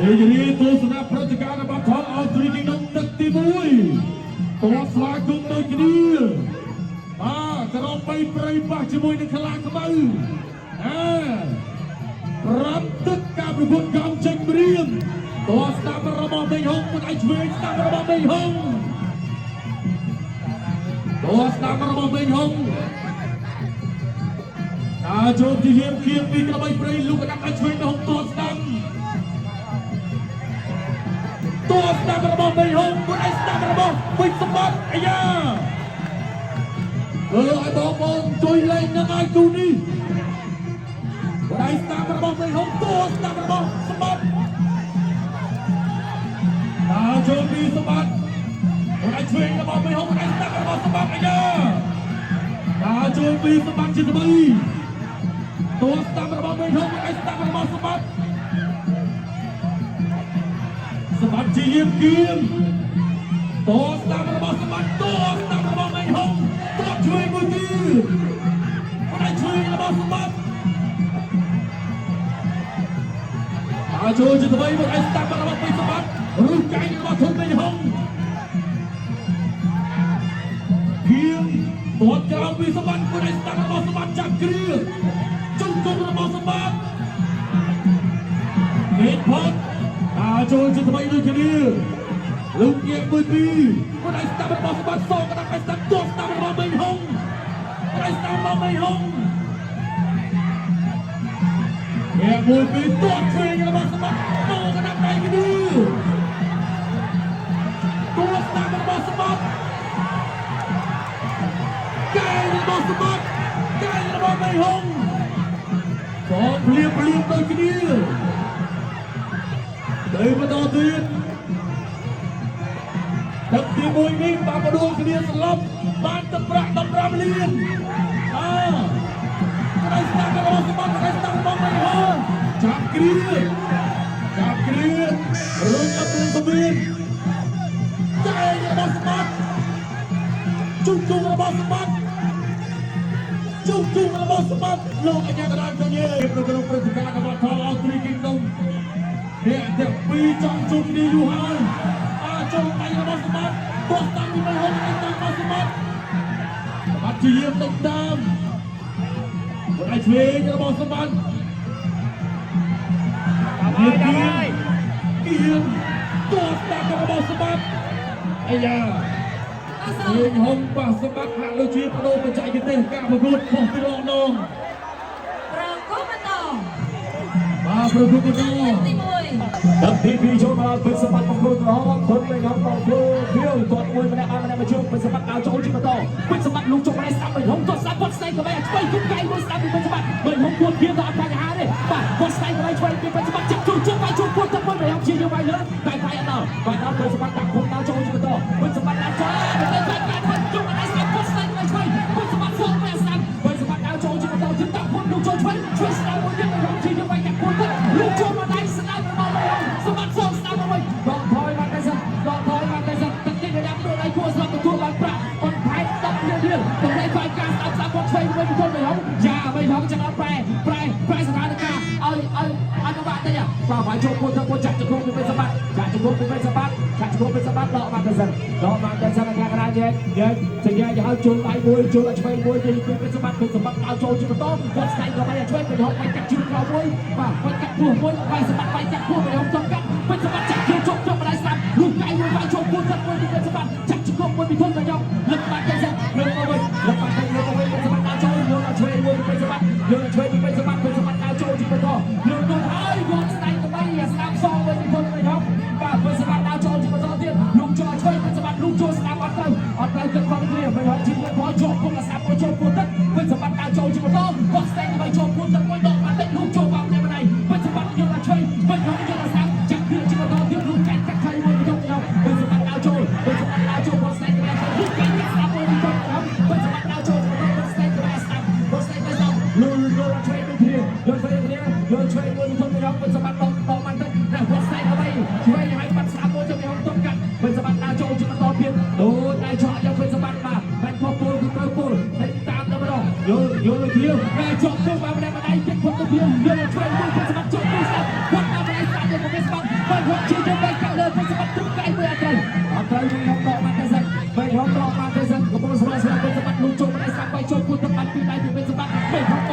រីករាយទស្សនាព្រឹត្តិការណ៍របស់ថតអស្ត្រាលីក្នុងទឹកទី1តស្វាគមន៍ដូចគ្នាបាទក្របីព្រៃប៉ះជាមួយនឹងខ្លាខ្មៅអើប្រាំទឹកការប្រកួតកំចេញព្រៀមតស្ដាប់របស់មេហុងមួយដៃឆ្វេងស្ដាប់របស់មេហុងតស្ដាប់របស់មេហុងតាចូលជាយាមគៀងពីក្របីព្រៃលូកកដាប់ដៃឆ្វេងមេហុងតស្ដាប់ តួស្ដាប់របស់មេហុងមួយឯស្ដាប់របស់វិសម្បត្តិអាយ៉ាអឺឲ្យបងប្អូនជួយលេងនឹងឲ្យគូនេះមួយឯស្ដាប់របស់មេហុងតួស្ដាប់របស់សម្បត្តិតាចូលពីសម្បត្តិមួយឯឆ្វេងរបស់មេហុងមួយឯស្ដាប់របស់សម្បត្តិអាយ៉ាតាចូលពីសម្បត្តិជាថ្មីតួស្ដាប់របស់មេហុងមួយឯស្ដាប់របស់សម្បត្តិសម្បត្តិជាយាមគៀម តស្ដាប់របស់សម្បត្តិតស្ដាប់របស់មេហុងតជួយមួយទៀតគាត់ឲ្យជួយរបស់សម្បត្តិមកចូលជាថ្មីមកឲ្យស្ដាប់របស់ពេជ្រសម្បត្តិរុះកែងរបស់ធុនមេហុងគៀងតក្រោមពីសម្បត្តិគាត់ឲ្យស្ដាប់របស់សម្បត្តិចាប់គ្រាជុំជុំរបស់សម្បត្តិមេផុតអាចូលជាថ្មីដូចគ្នាលោកញៀកមួយពីរគាត់ឲ្យស្ដាប់របស់សម្បត្តិសងកណ្ដាប់ឲ្យស្ដាប់តស្ដាប់របស់មេហុងគាត់ឲ្យស្ដាប់របស់មេហុងញៀកមួយពីរតឆ្វេងរបស់សម្បត្តិតកណ្ដាប់ដៃគ្នាតស្ដាប់របស់សម្បត្តិកែរបស់សម្បត្តិកែរបស់មេហុងសងភ្លាមភ្លាមដូចគ្នាទៅបន្តទៀតទឹកទី1នេះបានបដួលគ្នាស្លាប់បានទឹកប្រាក់15លានអើក្រៃស្ដាប់របស់សម្បត្តិក្រៃស្ដាប់របស់មេហុងចាប់គ្រាចាប់គ្រារុញអត់ទៅសវៀនចែករបស់សម្បត្តិជុំជុំរបស់សម្បត្តិជុំជុំរបស់សម្បត្តិលោកអញ្ញាកដាលកញ្ញានៅក្នុងព្រឹត្តិការណ៍របស់ថតអស្ត្រាលីគីងដុំអ្នកទាំងពីរចង់ជួបគ្នាយូរហើយអាចចូលដៃរបស់សម្បត្តិទោះតាំងពីមេហុងឯតាំងរបស់សម្បត្តិសម្បត្តិជាយាមដុំតាមគាត់ឲ្យឆ្វេងរបស់សម្បត្តិ តាមហើយតាមហើយ គៀងទោះតាំងរបស់សម្បត្តិអាយ៉ារៀងហុងប៉ះសម្បត្តិហាក់ដូចជាបដូរបច្ចេកទេសការប្រកួតខុសពីរងដង ប្រគំបន្ត បាទប្រកួតបន្ត ទី1 ទឹកទី2ចូលមកដល់ពេជ្រសម្បត្តិបង្គោលក្រហមធនមេហុងបង្គោលខៀវទាត់មួយម្នាក់បានម្នាក់មកជុំពេជ្រសម្បត្តិដើរចូលជាបន្តពេជ្រសម្បត្តិលូកចុះម្នាក់ស្ដាប់មេហុងទាត់ស្ដាប់គាត់ស្ដែងក្បែរឆ្វេងគុំកៃមួយស្ដាប់ពីពេជ្រសម្បត្តិមេហុងគួតគៀទៅអត់បញ្ហាទេបាទគាត់ស្ដែងក្បែរឆ្វេងពីពេជ្រសម្បត្តិចាប់ជួជុំវាយជួគួតទឹកមួយមេហុងជាយកវាយលើតែវាយអត់ដល់វាយដល់ពេជ្រសម្បត្តិតាំងគុំដើរចូលជាបន្តពេជ្រសម្បត្តិដើរចូលតែវាយកាត់វិញជុំម្នាក់ស្ដាប់គាត់ស្ដែងក្បែរឆ្វេងពេជ្រសម្បត្តិសងម្នាក់ស្ដាប់ពេជ្រសម្បត្តិដើរចូលជាបន្តជិះតាំងគុំលូកចូលឆ្វេងឆ្វេងស្ដាប់មួយទៀតមេហុងជាយកវាយកាត់គួតទឹកលូកចូលមកដៃស្ដាប់របស់មេហុងសម្បត្តិសងស្ដាប់មកវិញដកថយមកតែសិនដកថយមកតែសិនទឹកនេះកញ្ញាដួលដៃគួរស្រាប់ទទួលបានប្រាក់បន្ថែម10លានរៀលតម្លៃវាយការស្ដាប់ស្ដាប់គាត់ឆ្វេងវិញពីមេហុងយ៉ាមេហុងចាំអត់ប្រែប្រែប្រែស្ថានភាពឲ្យឲ្យឲ្យពិបាកតិចបាទវាយចូលគួតទឹកគួតចាក់ជង្គង់ពីពេជ្រសម្បត្តិចាក់ជង្គង់ពីពេជ្រសម្បត្តិចាក់ជង្គង់ពេជ្រសម្បត្តិដកមកតែសិនដកមកតែសិនអាកណ្ដាលញែកញែកសញ្ញាឲ្យជុលដៃមួយជុលឲ្យឆ្វេងមួយពីពេជ្រសម្បត្តិពេជ្រសម្បត្តិដើរចូលជាបន្តគាត់ស្ដែងក៏បាយឆ្វេងពេជ្រហុងបាយកាត់ជើងក្រោមមួយបាទបាយកាត់ពោះមួយបាយសម្បត្តិបាយកាត់ពោះពេជ្រហុងចង់កាត់ពេជ្រសម្បត្តិចាក់ជើងជប់ជប់ម្ដាយស្ដាប់លុះកៃមួយបាយចូលគួតទឹកមួយពីពេជ្រសម្បត្តិចាក់ជង្គង់មួយពីធនមកយកលឹកបាត់តែសិនលើកមកវិញលឹកបាត់តែលើកមកវិញពេជ្រសម្បត្តិដើរចូលយកដល់ឆ្វេងមួយពីពេជ្រសម្បត្តិយកដល់ឆ្វេងពីពេជ្រសម្បត្តិពេជ្រសម្បត្តិដើរចូលជាបន្តលើកនោះហើយគាត់ស្ដែងក៏បាយស្ដាប់សងវិញពីធនមកយកបាទពេជ្រសម្បត្តិដើរចូលជាបន្តទៀតលុកចូលឆ្វេងពេជ្រសម្បត្តិលុកចូលស្ដាប់អត់ទៅអត់ទៅគិតគាត់គ្នាមិនហត់ជីវិតផងជាប់ពុកស្ដាប់មួយចូលពោះទឹកពេជ្រសម្បត្តិដើរចូលជាបន្តគាត់ស្ដែងដើម្បីចូលពោះទឹកមួយដកបាត់តិចលុកចូលបាត់តែម្ដាយពេជ្រសម្បត្តិយកដល់ឆ្វេងពេជ្រយកដល់ស្ដាប់ចាក់គ្នាជាបន្តទៀតលុកចាញ់កាត់ខៃមួយពីធំទៅពេជ្រសម្បត្តិដើរចូលពេជ្រសម្បត្តិដើរចូលគាត់ស្ដែងដើម្បីលុកចាញ់កាត់ស្ដាប់មួយពីធំទៅពេជ្រសម្បត្តិដើរចូលជាបន្តគាត់ស្ដែងដើម្បីស្ដាប់គាត់ស្ដែងទៅស្ដាប់លុលយកដល់ឆ្វេងដូចគ្នាយកឆ្វេងគ្នាយកឆ្វេងមួយពីធំទៅពេជ្រសម្បត្តិដកដកបាត់តិចណាគាត់ស្ដែងដើម្បីឆ្វេងឲ្យបាត់ស្ដាប់មួយទៅហុងទុំកាត់ពេជ្រសម្បត្តិដើរចូលជាបន្តទៀតដូចដៃឆក់យកពេជ្រសម្បត្តិបាទបាច់ផុសពលគឺត្រូវពលហើយតាមទៅម្ដងយល់យល់ដូចគ្នាតែជាប់ទៅបានម្នាក់ម្ដាយចិត្តផុតទៅវាយកឆ្វេងមួយពេជ្រសម្បត្តិជាប់ទៅស្ដាប់គាត់បានម្ដាយស្ដាប់យកពេជ្រសម្បត្តិពេ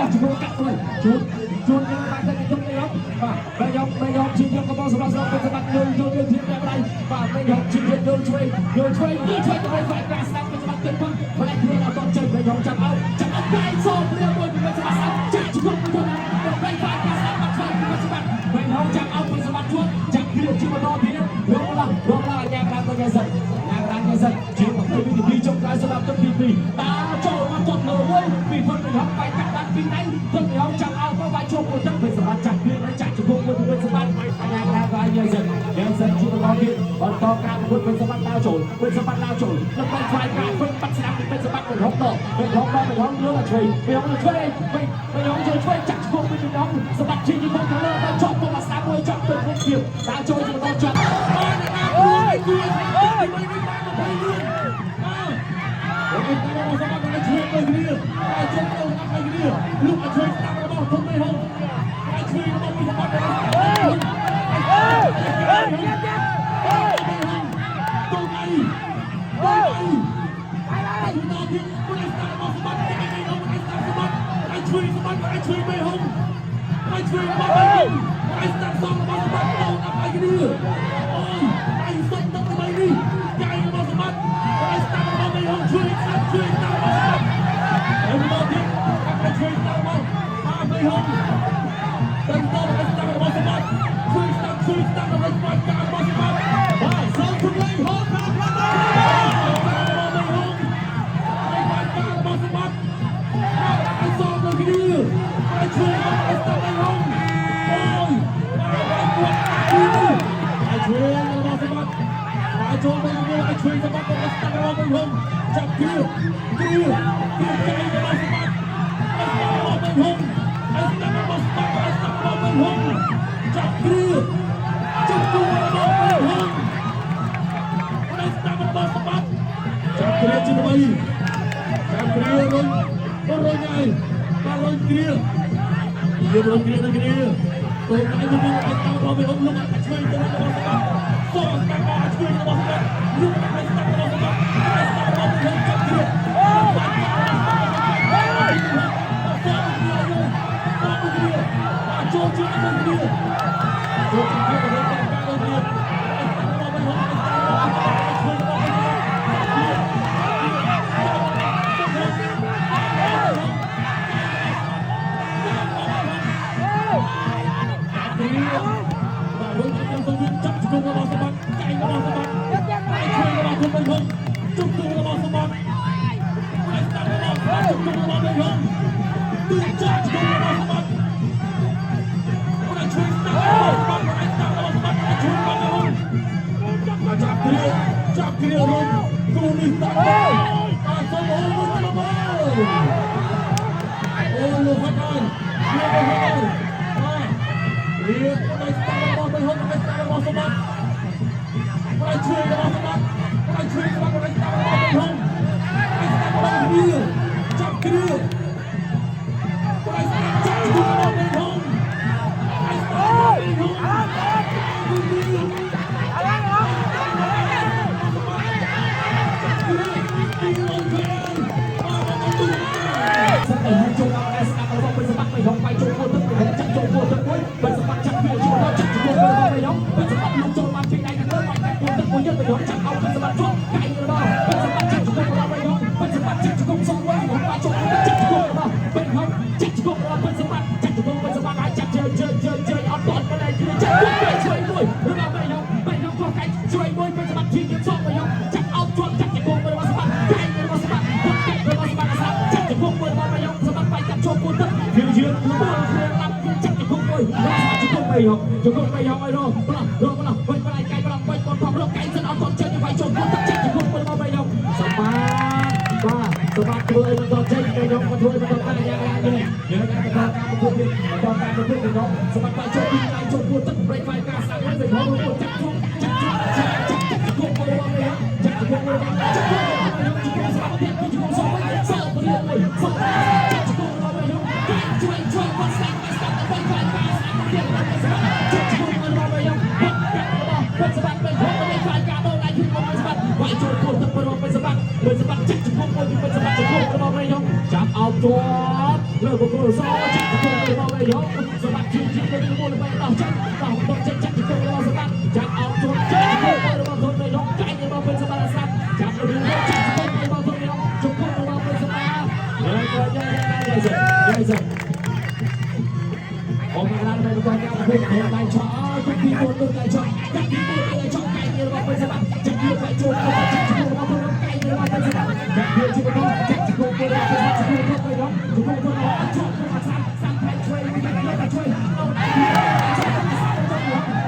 របស់ជំនួសកាត់មួយជូនជូនយើងបានតែទុកនេះបាទបែយកបែយកជាយកកំសម្រាប់សម្រាប់ពេជ្រសម្បត្តិយល់យល់យល់ធៀបតែម្ដាយបាទបែយកជាយកយល់ឆ្វេងយល់ឆ្វេងយល់ឆ្វេងទៅបែកការស្ដាប់ពេជ្រសម្បត្តិទៀតផងម្លេះខ្លួនអត់តចេញបែយកចាប់អោចាប់អោកាយសូមព្រាមួយពីពេជ្រសម្បត្តិចាក់ជុំទៅបែកបែកការស្ដាប់បាត់ឆ្វេងពីពេជ្រសម្បត្តិបែកចាប់អោពេជ្រសម្បត្តិជួបចាប់គ្រាជាបន្តទៀតរងឡារងឡាញ៉ាំតាមទៅគេសិនញ៉ាំតាមគេសិនជាង20វិនាទីចុងក្រោយសម្រាប់ទឹកទី2តាចូលមកទាត់លើមួយពីផុតពីហុកបែកកាត់បានពីដៃផុតពីហុកចាប់អោមកបែកចូលមួយទឹកពេជ្រសម្បត្តិចាក់គ្រាហើយចាក់ជង្គង់មួយពីពេជ្រសម្បត្តិញ៉ាំតាមទៅយើងសិនយើងសិនជាបន្តទៀតបន្តការប្រកួតពេជ្រសម្បត្តិដើរចូលពេជ្រសម្បត្តិដើរចូលដើម្បីខ្វាយការពេញបាត់ស្នាមពីពេជ្រសម្បត្តិពីហុកដកពីហុកដកពីហុកលើឆ្វេងពីហុកឆ្វេងពីហុកចូលឆ្វេងចាក់ជង្គង់ពីហុកសម្បត្តិជាជង្គង់ខាងលើដល់ជាប់ពុំអាស្ដាប់មួយជាប់ទៅមុខទៀតដើរចូលជាបន្តជាប់ បានណាព្រួយគួរទី3នេះបាន20លានបាទអូយតាមរបស់សម្បត្តិឲ្យជួយទៅគ្នាឲ្យជុំទៅស្ដាប់ឲ្យគ្នាលោកឲ្យជួយស្ដាប់របស់ធំនេះហងឲ្យជួយរបស់ពីសម្បត្តិអេអេអេទូអីទូអីហើយដល់ទៀតពុទ្ធស្ដាប់របស់សម្បត្តិគេនេះហងឲ្យស្ដាប់សម្បត្តិឲ្យជួយសម្បត្តិឲ្យជួយមេហងឲ្យជួយរបស់មេហងឲ្យស្ដាប់សងរបស់សម្បត្តិទៅដល់ឲ្យគ្នាអូយឲ្យសុំទឹកថ្មីនេះកាយរបស់សម្បត្តិឲ្យស្ដាប់របស់មេហងជួយស្ដាប់ជួយស្ដាប់របស់សម្បត្តិហើយដល់ទៀតឲ្យជួយស្ដាប់របស់អាមេហងទៅដល់ឲ្យស្ដាប់របស់សម្បត្តិជួយស្ដាប់ជួយស្ដាប់របស់សម្បត្តិការរបស់សម្បត្តិ បាទសូមជំលេងហូតតាមផ្លូវ របស់មេហងឲ្យបានការរបស់សម្បត្តិឲ្យសងទៅគ្នាឲ្យជួយឲ្យស្ដាប់មេហងអូយបាទឲ្យគាត់ឲ្យជួយរបស់សម្បត្តិឲ្យចូលទៅឲ្យជួយសម្បត្តិឲ្យស្ដាប់របស់មេហងចាប់គ្រាគ្រាគ្រាចៃរបស់សម្បត្តិឲ្យស្ដាប់របស់មេហងឲ្យស្ដាប់របស់សម្បត្តិឲ្យស្ដាប់របស់មេហងចាប់គ្រាចាប់គូរបស់មេហងឲ្យស្ដាប់របស់សម្បត្តិចាប់គ្រាជាថ្មីចាប់គ្រារុញរុញហើយបាទរុញគ្រាយើងរុញគ្រាដូចគ្នាទៅតែទៅឲ្យតាមរបស់មេហងលោកឲ្យឆ្វេងទៅរបស់សម្បត្តិសងស្ដាប់មកឆ្វេងរបស់សម្បត្តិលោកឲ្យស្ដាប់របស់សម្បត្តិឲ្យស្ដាប់របស់មេហងចាប់គ្រាបាទចូលជាទៅគ្នាចូលជាទៅគ្នាការដូចគ្នារបស់មេហងឲ្យស្ដាប់របស់សម្បត្តិឆ្វេងរបស់មេហងចាប់គ្រា បាទលោកខ្ញុំសូមចាប់ជង្គង់របស់សម្បត្តិចៃរបស់សម្បត្តិហើយជួយរបស់គុណបិហងជង្គង់របស់សម្បត្តិហើយស្ដាប់របស់ជង្គង់របស់បិហងទូចាប់ជង្គង់របស់សម្បត្តិហើយជួយស្ដាប់របស់សម្បត្តិហើយស្ដាប់របស់សម្បត្តិហើយជួយរបស់បិហងចាប់គ្រាចាប់គ្រារុំគូនេះតាំងបាទសូមអូមួយទៅមកអូលោកហត់ហើយលោកហត់ហើយបាទរៀបឲ្យស្ដាប់របស់បិហងឲ្យស្ដាប់របស់សម្បត្តិឲ្យជួយរបស់សម្បត្តិឲ្យជួយសម្បត្តិឲ្យស្ដាប់របស់បិហងឲ្យស្ដាប់របស់គ្នាចាប់គ្រាឲ្យស្ដាប់ចាប់ជួរបស់បិហងឲ្យស្ដាប់របស់បិហង សិតតែហុកចូលមកស្ដាប់របស់ពេជ្រសម្បត្តិបៃហុកបៃចូលគួរទឹកបៃហុកចាក់ចូលគួរទឹកមួយពេជ្រសម្បត្តិចាក់វាចូលដល់ចាក់ជង្គង់របស់បៃហុកពេជ្រសម្បត្តិលុកចូលបានពីដៃខាងលើបៃកាត់គួរទឹកមួយទៀតបៃហុកចាក់អោពេជ្រសម្បត្តិជាប់កែងរបស់ពេជ្រសម្បត្តិចាក់ជង្គង់របស់បៃហុកពេជ្រសម្បត្តិចាក់ជង្គង់សុំវិញបៃចូលគួរទឹកចាក់ជង្គង់របស់បៃហុកចាក់ជង្គង់របស់ពេជ្រសម្បត្តិចាក់ជង្គង់ពេជ្រសម្បត្តិហើយចាក់ជើងជើងជើងជើងអត់ទាន់ម្លេះគឺចាក់គួរកែឆ្វេងមួយរបស់បៃហុកបៃហុកក៏កែឆ្វេងមួយពេជ្រសម្បត្តិជាងសងបៃហុកចាក់អោជាប់ចាក់ជង្គង់របស់សម្បត្តិកែងរបស់សម្បត្តិគាត់កាត់របស់សម្បត្តិស្ដាប់ចាក់ជង្គង់មួយរបស់បៃហុកសម្បត្តិបៃចាក់ចូលគួរទឹកគឺយើងលួលខ្លួនឡាប់គឺចាក់ជង្គង់មួយរបស់ជង្គង់បៃហុកជង្គង់បៃហុកឲ្យរកប្លោះរកប្លោះវិញប្លាយកែប្លោះវិញបនផងរកកែសិនអត់ទាន់ចេញវាយចូលគួរទឹកចាក់ជង្គង់មួយរបស់បៃហុកសម្បត្តិបាទសម្បត្តិធ្វើឲ្យមិនទាន់ចេញបៃហុកក៏ធ្វើឲ្យមិនទាន់បានយ៉ាងណាយើងយើងអាចបន្តការប្រកួតទៀតបន្តការប្រកួតបៃហុកសម្បត្តិបាយចូលពីដៃចូលគួរទឹកប្រេកវាយការស្ដាប់វិញបៃហុកចាក់ជង្គង់ចាក់ជង្គង់ចាក់ចាក់ជង្គង់មួយរបស់បៃហុកចាក់ជង្គង់មួយរបស់ជង្គង់របស់បៃហុកជង្គង់សម្បត្តិទៀតគឺជង្គង់សងវិញសងព្រាមួយសងចាក់ជង្គង់របស់បៃហុកកែជួយជួយគាត់ស្ដាប់ស្ដាប់ទៅវាយការស្ដាប់ទៀតរបស់សម្បត្តិចាក់ជង្គង់មួយរបស់បៃហុកគាត់កាត់របស់គាត់សម្បត្តិបៃហុកមិនវាយការដូរដៃគឺរបស់សម្បត្តិវាយចូលគោទឹករបស់សម្បត្តិរបស់សម្បត្តិចាក់ជង្គង់មួយពីសម្បត្តិជង្គង់របស់បៃហុកចាប់អោបជាប់ លើបុគ្គលសចាក់ជង្គង់របស់មេយ៉ុងសម្បត្តិជាជាទៅមុនដើម្បីដោះចាក់ដោះដោះចាក់ចាក់ជង្គង់របស់សម្បត្តិចាក់អោបជុំចាក់ជង្គង់របស់ធនមេយ៉ុងចាញ់របស់ពេញសម្បត្តិស្រាប់ចាប់រឿងចាក់ជង្គង់របស់ធនមេយ៉ុងជង្គង់របស់ពេញសម្បត្តិយ៉ាយ៉ាយ៉ាយ៉ាយ៉ាយ៉ាអូមកឡាននៅបន្តការប្រកួតដៃឆក់គុកទី4លើដៃឆក់កាត់ទី4ដៃឆក់កែងរបស់ពេញសម្បត្តិចាក់យកបែកចូលចាក់ជង្គង់របស់ធនកែងរបស់ពេញសម្បត្តិចាក់យកជាបន្តចាក់ជង្គង់របស់ពេញសម្បត្តិជង្គង់របស់មេយ៉ុងជង្គង់របស់ជង្គង់របស់សាសាំផែឆ្វេងមួយយកឆ្វេងអូចាក់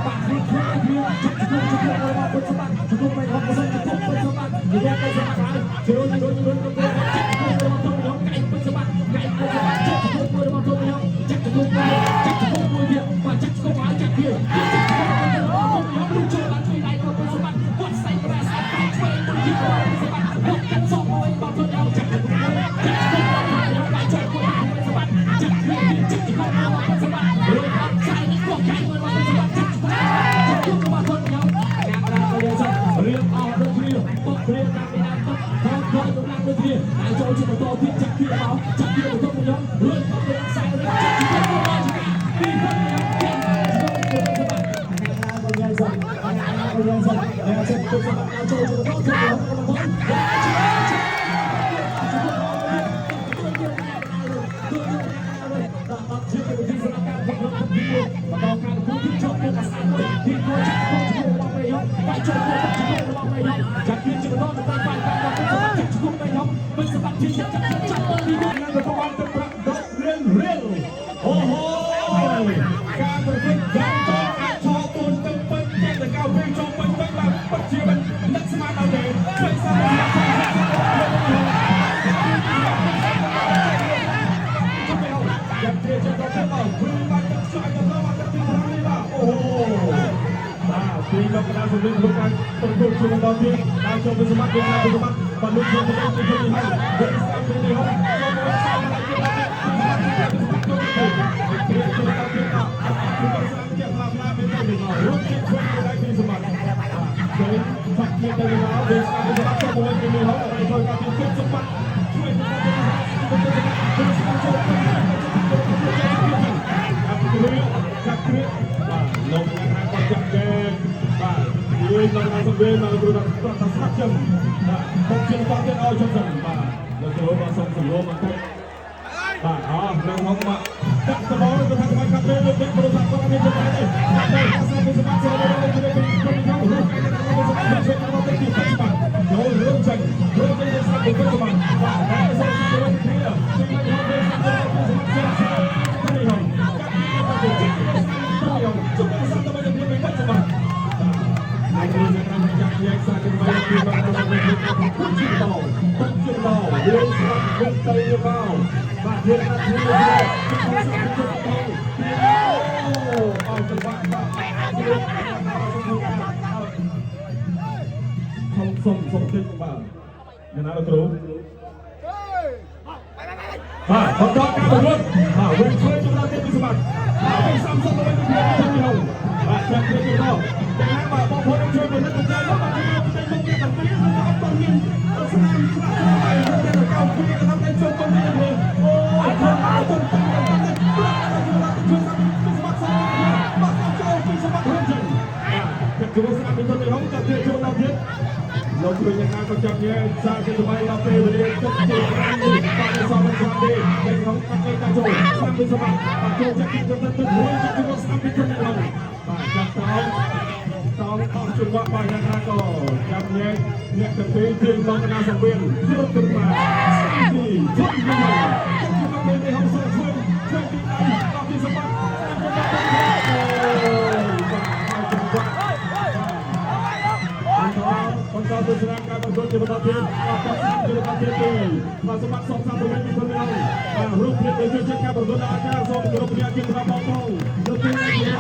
បាក់ខ្លួនខ្លួនគ្នាចាក់ជង្គង់ជង្គង់របស់ពេញសម្បត្តិជង្គង់មេយ៉ុងជង្គង់ពេញសម្បត្តិនិយាយពេញសម្បត្តិហើយជ្រុលជ្រុលជ្រុលចាក់ជង្គង់របស់ធនមេយ៉ុងកែងពេញសម្បត្តិកែងពេញសម្បត្តិចាក់ជង្គង់របស់ធនមេយ៉ុងចាក់ជង្គង់ចាក់ជង្គង់មួយទៀតបាទចាក់ជង្គង់ហើយចាក់ទៀតចាក់ជង្គង់របស់ធនមេយ៉ុងលូកចូលបានជួយដៃរបស់ពេញសម្បត្តិគាត់ស្អីក្បែរស្អីបែកឆ្វេងមួយទៀតរបស់ពេញសម្បត្តិគាត់កាត់សក់មួយរបស់ធនមេយ៉ុងចាក់ជង្គង់ចាក់ជង្គង់របស់ធនមេយ៉ុងបែកចូលមួយពេញសម្បត្តិចាក់ទៀតចាក់ជង្គង់របស់ពេញសម្បត្តិរួចអត់ឆៃនេះគាត់កែងរបស់ពេញសម្បត្តិចាក់ជង្គង់ចាក់ជង្គង់របស់ធនមេយ៉ុងអ្នកណាក៏យកសិរៀបអស់ដូចគ្នាបុកគ្នាតាមពីដើមទឹកថតថតកម្លាំងដូចគ្នាហើយចូលជាបន្តទៀតចាក់ទៀតមកចាក់ទៀតរបស់ធនមេយ៉ុងរួចអត់ទៅខ្សែចាក់ជង្គង់របស់ចកាពីធនមេយ៉ុងចាក់ជង្គង់របស់អ្នកណាក៏យកសិអ្នកណាក៏យកសិអ្នកចាក់ជង្គង់ចូលជាបន្តទៀតរបស់បន្តការគូទីជាប់ទៅអាសាមួយទីគូចាក់គូជង្គង់របស់មេយ៉ុងបាយចូលគូជង្គង់របស់មេយ៉ុងចាក់ពីជង្គង់ទៅតាមបាយតាមដល់សម្បត្តិចាក់ជង្គង់មេយ៉ុងវិញសម្បត្តិជាចាក់ចាក់ចាក់ទីគូ នឹងទទួលបានទឹកប្រាក់10រៀលរៀលអូហូការប្រកួតយ៉ាងតអាចឆោទូនទឹកពេញតែតកៅពេលចូលពេញពេញបាទពិតជាមិននឹកស្មានដល់ទេពេញសាចាំព្រាចាំដល់ទៅមកវិញបានទឹកស្អាតដល់មកទឹកទី5នេះបាទអូបាទពីលោកកណ្ដាលសម្លេងលោកការប្រកួតជាបន្តទៀតដល់ចូលទៅសម្បត្តិពីសម្បត្តិបាទលោកចូលទៅទីនេះហើយវិញស្ដាប់ពីនេះហើយចូលមកស្ដាប់ឡើងទៀតព្រាចូលដល់ទៀតបាទគឺបានស្ដាប់ជាផ្លាផ្លាមានទៅមករួចជាជួយទៅដល់ពីសម្បត្តិចូលផាក់ទៅទៅមកវិញស្ដាប់ពីសម្បត្តិចូលមកវិញពីនេះហើយដើម្បីធ្វើការទីសម្បត្តិជួយទៅដល់ពីសម្បត្តិចូលចាក់គ្រាបាទលោកអ្នកណាគាត់ចាក់គេបាទយូរដល់ដល់សង្វេនមកគ្រូដល់គាត់ដល់ស្មាត់ចឹងបាទបុកជាបន្តទៀតឲ្យជុំសិនបាទលោកគ្រូបាទសូមសម្រួមបន្តិចបាទអស់នឹងហងមកដាក់ត្បូងទៅថាក្បាច់កាត់ពេលលោកគ្រូថាគាត់មានចំណេះទេបាទសាពីសម្បត្តិចូលទៅទៅពីខ្ញុំខ្ញុំសម្បត្តិជួយដល់ទៅទីសម្បត្តិចូលរឿងចឹងរឿងចឹងស្ដាប់ពីសម្បត្តិបាទបាទសូមសម្រួមគ្នាទីមកហងពេលសម្បត្តិសម្បត្តិជុំសិនទៅពីសម្បត្តិហើយគ្រូចាំចាំញែកសាច់ទៅពីមកដល់វិញពុជិតោពុជិតោរឿងស្រាប់មុខទៅមកបាទយើងណាត់ធ្វើជិតទៅអូអត់ទៅបាក់បាក់សុំសុំសុំតិចបាទអ្នកណាលោកគ្រូបាទបន្តការប្រកួតបាទវិញធ្វើចំណុចទៀតពីសម្បត្តិបាទ30ទៅវិញពីពីហងបាទចាក់គ្នាទៅយ៉ាងណាបាទបងប្អូនជួយផលិតបញ្ជាមកបាទជួយទៅមុខទៀតទាំងពីរនឹងអត់ទាន់មានស្នាមស្នាមហើយតែកៅពីកណ្ដាលតែចូលគុំនេះអូយធ្វើឲ្យទុំតាំងតាំងនេះបាទជួយសម្បត្តិសម្បត្តិចូលពីសម្បត្តិរួមចឹងបាទគឺស្នាមពីទៅហងចាក់គ្នាចូលដល់ទៀតលោកគ្រូយ៉ាងណាក៏ចាំញែកសារជាថ្មីដល់ពេលវេលាទឹកទី5នេះបាទសមមិនស្មានទេតែហងកាត់តែចូលស្នាមពីសម្បត្តិបាទចូលចាក់ទៅទៅរួចចាក់ចូលស្នាមពីទៅហងបាទចាប់តោតោអស់ជំវាក់បាទយ៉ាងណាក៏ចាំញែកអ្នកទាំងពីរទាញមកកណ្ដាលសង្វៀនគ្រប់ទៅមកទីជុំមកជុំមកពេលនេះហងសជួយជួយពីដៃដល់ពីសម្បត្តិស្នាមទៅបាទជំវាក់បន្តទស្សនាការប្រកួតជាបន្តទៀតអត់ស្នាមជាបន្តទៀតទេបាទសម្បត្តិសងសាទៅវិញពីខ្លួនហើយបាទរូបភាពដែលជួយចិត្តការប្រកួតដល់អាចារ្យសូមគោរពលាជាសម្រាប់បងប្អូនលោកគ្រូជាអ្នក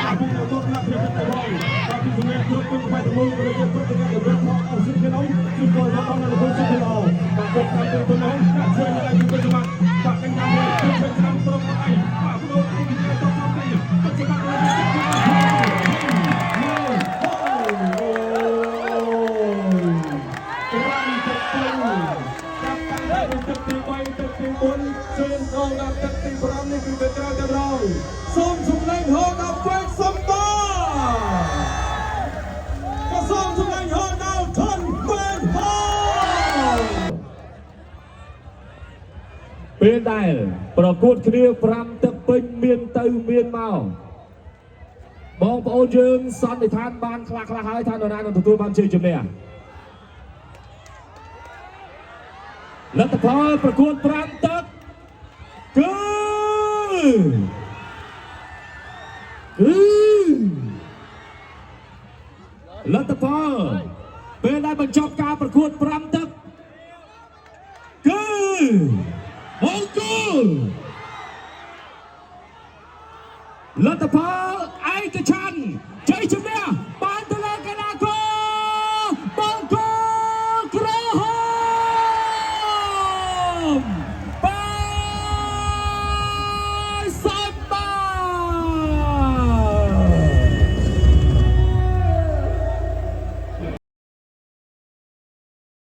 ការពីទៅណាប់ភាពទៅបងបាទពីសម្រាប់គ្រប់គ្រប់បែបមូលក៏ជាគ្រប់ទាំងការផងអស់សិទ្ធិក្នុងជួយដល់បងនៅក្នុងសិទ្ធិល្អបាទគ្រប់តាមទៅនោះជួយដល់ពីសម្បត្តិបាទកញ្ញាមួយជួយឆ្នាំត្រង់អីបាទលោកគ្រូជាតបទីសម្បត្តិទឹកទី3ទឹកទី4ជូន សូមសម្លេងហោដល់ពេជ្រសម្បត្តិក៏សូមសម្លេងហោដល់ថនពេជ្រហោ ពេលដែលប្រកួតគ្នា5ទឹកពេញមានទៅមានមកបងប្អូនយើងសន្និដ្ឋានបានខ្លះខ្លះហើយថានរណានឹងទទួលបានជ័យជំនះលទ្ធផលប្រកួត5ទឹកគឺគឺលទ្ធផលពេលដែលបញ្ចប់ការប្រកួត5ទឹកគឺ បង្គោលលទ្ធផលឯកច្ឆ